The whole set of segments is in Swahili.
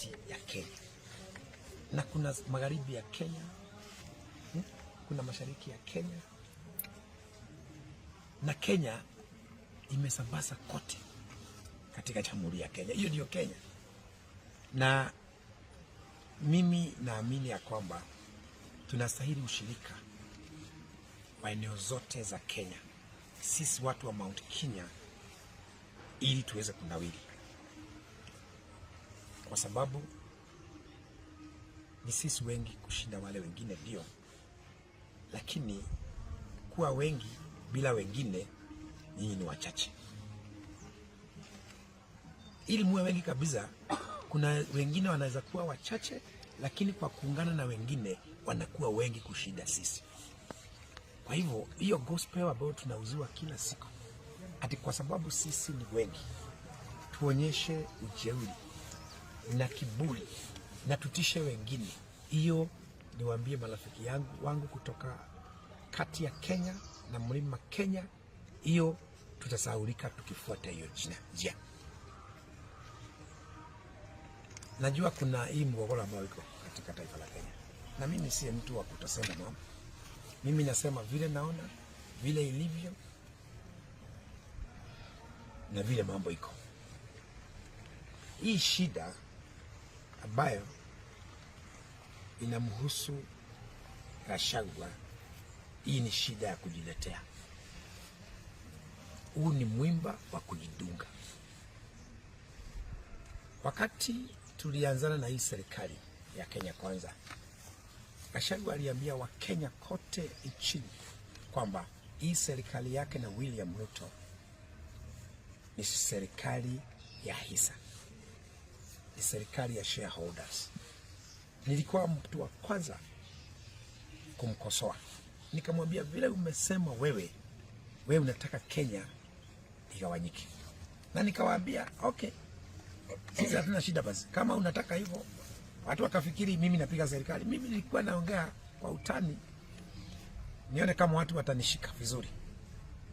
kati ya Kenya na kuna magharibi ya Kenya, Kuna mashariki ya Kenya, na Kenya imesambaza kote katika Jamhuri ya Kenya. Hiyo ndiyo Kenya, na mimi naamini ya kwamba tunastahili ushirika wa eneo zote za Kenya, sisi watu wa Mount Kenya, ili tuweze kunawiri, kwa sababu ni sisi wengi kushinda wale wengine, ndio, lakini kuwa wengi bila wengine, nyinyi ni wachache. Ili muwe wengi kabisa, kuna wengine wanaweza kuwa wachache, lakini kwa kuungana na wengine wanakuwa wengi kushinda sisi. Kwa hivyo hiyo gospel ambayo tunauziwa kila siku, ati kwa sababu sisi ni wengi, tuonyeshe ujeuri na kiburi na tutishe wengine, hiyo niwaambie marafiki yangu wangu kutoka kati ya Kenya na mlima Kenya, hiyo tutasahaulika tukifuata hiyo njia. Najua kuna hii mgogoro ambayo iko katika taifa la Kenya, na mimi si mtu wa kutosema mambo. Mimi nasema vile naona, vile ilivyo na vile mambo iko. Hii shida ambayo inamhusu Gachagua, hii ni shida ya kujiletea. Huu ni mwimba wa kujidunga. Wakati tulianzana na hii serikali ya Kenya Kwanza, Gachagua aliambia Wakenya kote nchini kwamba hii serikali yake na William Ruto ni serikali ya hisa, ni serikali ya shareholders. Nilikuwa mtu wa kwanza kumkosoa, nikamwambia vile umesema wewe, wewe unataka Kenya igawanyike, na nikawaambia okay, sisi hatuna shida basi, kama unataka hivyo. Watu wakafikiri mimi napiga serikali. Mimi nilikuwa naongea kwa utani, nione kama watu watanishika vizuri.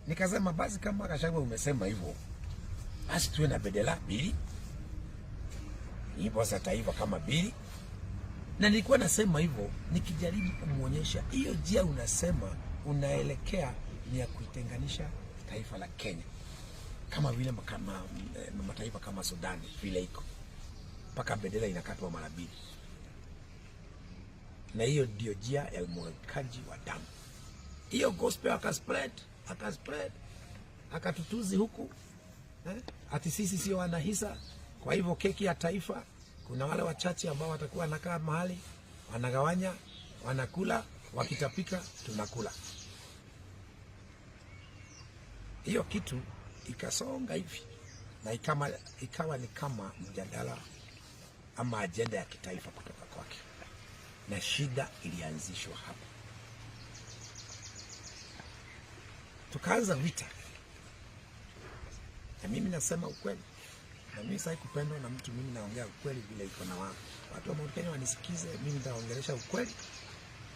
Nikasema basi, kama Gachagua umesema hivyo, basi tuwe na bendera mbili, nyimbo za taifa kama mbili. Na nilikuwa nasema hivyo nikijaribu kumwonyesha hiyo njia unasema unaelekea ni ya kuitenganisha taifa la Kenya, kama vile kama mataifa kama Sudani vile iko mpaka bendera inakatwa mara mbili, na hiyo ndio njia ya umwagikaji wa damu. Hiyo gospel akaspread, akaspread, akatutuzi huku ati sisi sio wanahisa. Kwa hivyo keki ya taifa, kuna wale wachache ambao watakuwa wanakaa mahali wanagawanya, wanakula, wakitapika tunakula. Hiyo kitu ikasonga hivi na ikawa ni kama mjadala ama ajenda ya kitaifa kutoka kwake, na shida ilianzishwa hapo. Tukaanza vita, na mimi nasema ukweli, na mimi sitaki kupendwa na mtu. Mimi naongea ukweli vile iko, na watu wa Mount Kenya wanisikize, mimi nitaongelesha ukweli.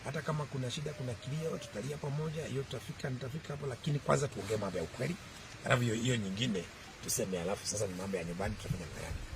Hata kama kuna shida, kuna kilio, tutalia pamoja, hiyo tutafika, nitafika hapo, lakini kwanza tuongee mambo ya ukweli, alafu hiyo nyingine tuseme, alafu sasa ni mambo ya nyumbani, tutafanya namna gani.